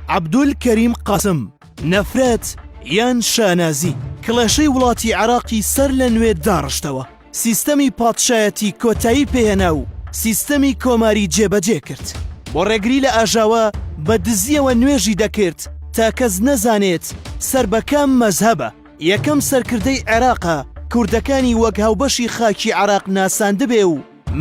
عەبدول کەریم قاسم، نەفرەت یان شانازی، کڵێشەی وڵاتی عێراقی سەر لە نوێ داڕشتەوە، سیستەمی پادشایەتی کۆتایی پێهێنا و سیستەمی کۆماری جێبەجێ کرد. بۆ ڕێگری لە ئاژاوە بە دزییەوە نوێژی دەکرد تا کەس نەزانێت سەر بە کام مەزهەبە. یەکەم سەرکردەی عێراقە کوردەکانی وەک هاوبەشی خاکی عێراق ناساندبێ و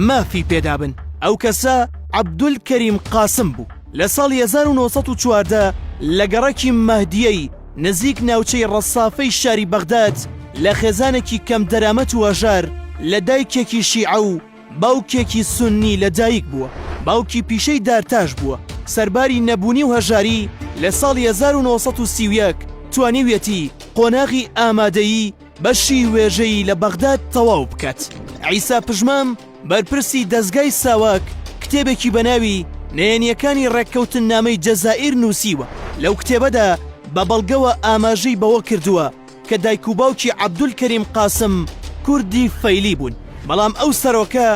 مافی پێدابن، ئەو کەسە عەبدولکەریم قاسم بوو. لە ساڵی 1914 لە گەڕەکی مەهدیەی نزیک ناوچەی ڕەسافەی شاری بەغداد لە خێزانێکی کەمدەرامەت و هەژار لە دایکێکی شیعە و باوکێکی سوننی لە دایک بووە. باوکی پیشەی دارتاش بووە. سەرباری نەبوونی و هەژاری لە ساڵی 1931 توانیویەتی قۆناغی ئامادەیی بەشی وێژەیی لە بەغداد تەواو بکات. عیسا پژمام، بەرپرسی دەزگای ساواک، کتێبێکی بە ناوی، نهێنییەکانی ڕێککەوتننامەی جەزائیر، نووسیوە. لەو کتێبەدا بە بەڵگەوە ئاماژەی بەوە کردووە کە دایک و باوکی عەبدولکەریم قاسم کوردی فەیلی بوون، بەڵام ئەو سەرۆکە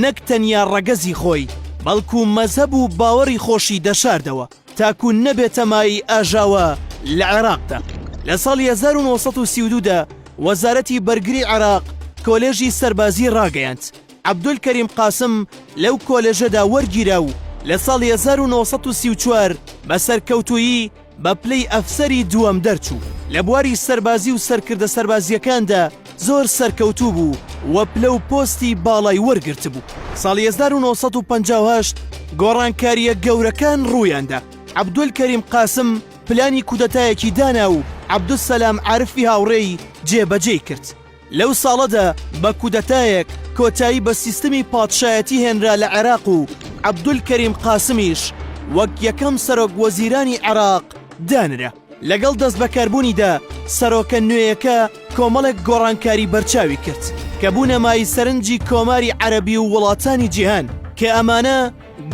نەک تەنیا ڕەگەزی خۆی، بەڵکو مەزهەب و باوەڕی خۆشی دەشاردەوە. تاکو نەبێتە مایەی ئاژاوە لە عێراقدا. لە ساڵی 1932 دا وەزارەتی بەرگری عێراق کۆلێژی سەربازی ڕاگەیاند، عەبدولکەریم قاسم لەو کۆلێژەدا وەرگیرا و لە ساڵی 1934 بە سەرکەوتوویی بە پلەی ئەفسەری دووەم دەرچوو. لە بواری سەربازی و سەرکردە سەربازییەکاندا زۆر سەرکەوتوو بوو و پلە و پۆستی باڵای وەرگرتبوو. ساڵی 1958 گۆڕانکارییە گەورەکان ڕوویاندا، عەبدولکەریم قاسم پلانی کودەتایەکی دانا و عەبدولسەلام عارفی هاوڕێی جێبەجێی کرد. لەو ساڵەدا بە کودەتایەک کۆتایی بە سیستمی پادشایەتی هێنرا لە عێراق و عەبدولکەریم قاسمیش وەک یەکەم سەرۆک وەزیرانی عێراق دانرا. لەگەڵ دەستبەکاربوونیدا سەرۆکە نوێیەکە کۆمەڵێک گۆڕانکاری بەرچاوی کرد کە بوونە مایەی سەرنجی کۆماری عەرەبی و وڵاتانی جیهان کە ئەمانە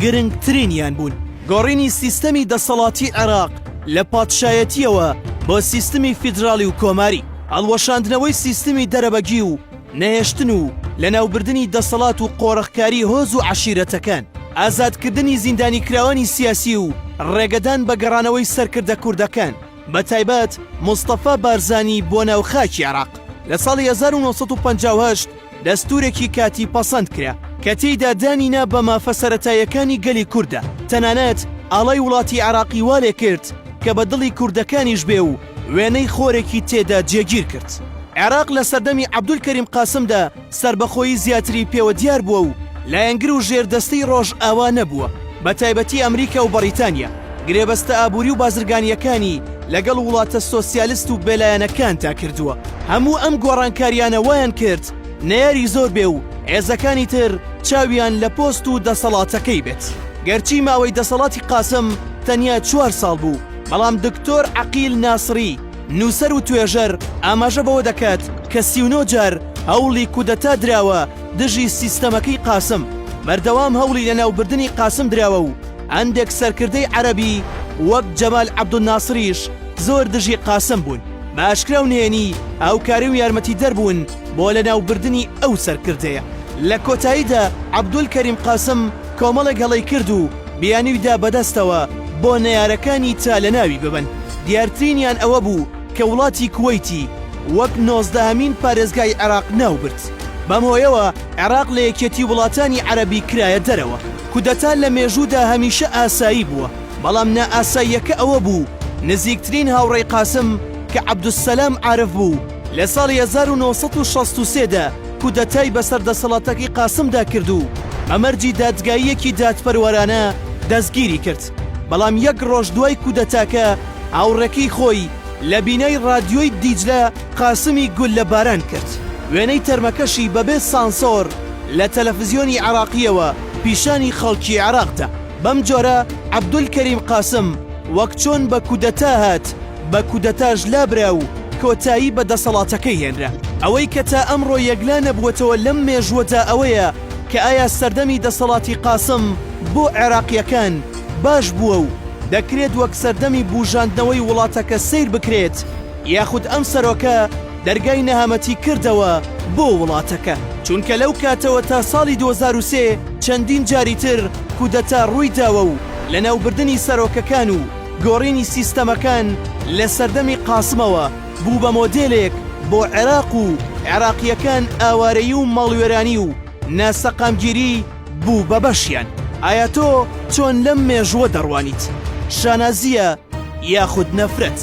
گرنگترینیان بوون، گۆڕینی سیستەمی دەسەڵاتی عێراق لە پادشایەتییەوە بۆ سیستمی فیدراڵی و کۆماری، هەڵوەشاندنەوەی سیستمی دەرەبەگی و نەهێشتن و لەناوبردنی دەسەڵات و قۆرخکاری هۆز و عەشیرەتەکان، ئازادکردنی زیندانیکراوانی سیاسی و ڕێگەدان بە گەڕانەوەی سەرکردە کوردەکان، بەتایبەت مستەفا بارزانی بۆ ناو خاکی عێراق. لە ساڵی 1958 دەستوورێکی کاتی پەسەند کرا کە تێیدا دانی نا بە مافە سەرەتاییەکانی گەلی کورددا، تەنانەت ئاڵای وڵاتی عێراقی وا لێ کرد کە بە دڵی کوردەکانیش بێ و وێنەی خۆرێکی تێدا جێگیر کرد. عێراق لە سەردەمی عەبدولکەریم قاسمدا سەربەخۆیی زیاتری پێوە دیار بووە و لایەنگر و ژێردەستەی ڕۆژئاوا نەبووە، بەتایبەتی ئەمریکا و بەڕیتانیا، گرێبەستە ئابووری و بازرگانییەکانی لەگەڵ وڵاتە سۆسیالست و بێلایەنەکاندا کردووە. هەموو ئەم گۆڕانکارییانە وایان کرد نەیاری زۆر بێ و هێزەکانی تر چاویان لە پۆست و دەسەڵاتەکەی بێت. گەرچی ماوەی دەسەڵاتی قاسم تەنیا چوار ساڵ بوو، بەڵام دکتۆر عەقیل ناسری، نووسەر و توێژەر ئاماژە بەوە دەکات کە 39 جار هەوڵی کودەتا دراوە دژی سیستەمەکەی قاسم، بەردەوام هەوڵی لەناوبردنی قاسم دراوە و هەندێک سەرکردەی عەرەبی وەک جەمال عەبدولناسریش زۆر دژی قاسم بوون، بە ئاشکرا و نهێنی هاوکاری و یارمەتیدەر بوون بۆ لەناوبردنی ئەو سەرکردەیە. لە کۆتاییدا عەبدولکەریم قاسم کۆمەڵێک هەڵەی کرد و بیانووی دا بەدەستەوە بۆ نەیارەکانی تا لەناوی ببەن، دیارترینیان ئەوە بوو کە وڵاتی کوەیتی وەک نۆزدەهەمین پارێزگای عێراق ناوبرد. بەم هۆیەوە عێراق لە یەکێتی وڵاتانی عەرەبی کرایە دەرەوە. کودەتا لە مێژوودا هەمیشە ئاسایی بووە، بەڵام نائاساییەکە ئەوە بوو نزیکترین هاوڕێی قاسم کە عەبدولسەلام عارف بوو لە ساڵی 1963 دا کودەتای بەسەر دەسەڵاتەکەی قاسمدا کرد و بە مەرجی دادگاییەکی دادپەروەرانە دەستگیری کرد، بەڵام یەک ڕۆژ دوای کودەتاکە هاوڕێکەی خۆی لە بینای ڕادیۆی دیجلە قاسمی گوللەباران کرد، وێنەی تەرمەکەشی بەبێ سانسۆر لە تەلەفزیۆنی عێراقییەوە پیشانی خەڵکی عێراق دا. بەم جۆرە عەبدولکەریم قاسم وەک چۆن بە کودەتا هات، بە کودەتاش لابرا و کۆتایی بە دەسەڵاتەکەی هێنرا. ئەوەی کە تا ئەمڕۆ یەکلا نەبووەتەوە لەم مێژووەدا ئەوەیە کە ئایا سەردەمی دەسەڵاتی قاسم بۆ عێراقییەکان باش بووە و دەکرێت وەک سەردەمی بووژاندنەوەی وڵاتەکە سەیر بکرێت یاخود ئەم سەرۆکە دەرگای نەهامەتی کردەوە بۆ وڵاتەکە، چونکە لەو کاتەوە تا ساڵی 2003 چەندین جاری تر کودەتا ڕوویداوە و لەناوبردنی سەرۆکەکان و. گۆڕینی سیستەمەکان لە سەردەمی قاسمەوە بوو بە مۆدێلێک بۆ عێراق و عێراقییەکان ئاوارەیی و ماڵوێرانی و ناسەقامگیری بوو بە بەشیان. ئایا تۆ چۆن لەم مێژووە دەڕوانیت؟ شانازییە یاخود نەفرەت؟